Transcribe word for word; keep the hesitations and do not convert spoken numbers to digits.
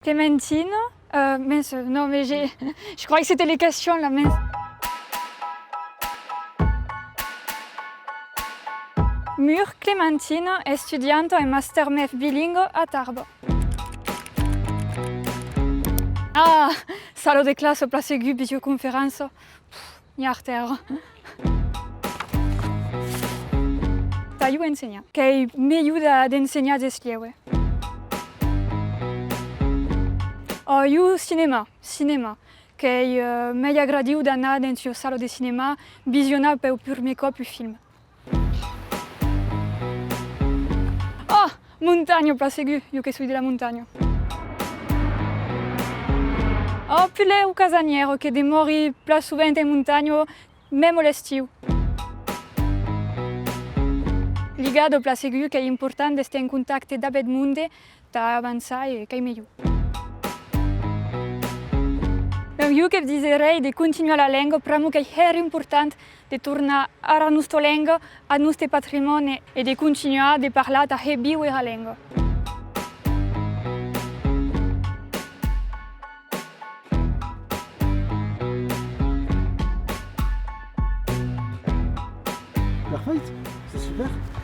Clémentine, euh, mince, non, mais j'ai, je croyais que c'était les questions, là, mince. Mur, Clémentine, estudianta en Master mèth bilingue a Tarbes. Ah, sala de classa, plan segur, visioconferença. Pff, n'i a artèra. Tà jo ensenhar. Qu'ei melhor de, d'ensenhar deth lièu, eh. Oh, jo, cinèma, cinèma. Qu'ei, eh, mei agradiu d'anar dens ua sala de cinèma, visionar peu prumèr còp un film. Oh! Montanha, plan segur, jo que soi de la montanha. Oh, puslèu casanièra, que demòri plan sovent en montanha, mèma l'estiu. Ligada, plan segur, qu'ei important d'èster en contacte dab eth monde, tà avançar e qu'ei melhor. Donc, jo que diserèi de continuar la lenga, pr'amor qu'ei hèra important de tornar ara nòsta lenga, ath nòste patrimòni e de continuar de parlar tà hèr víver era lenga. Perfèit, c'est super.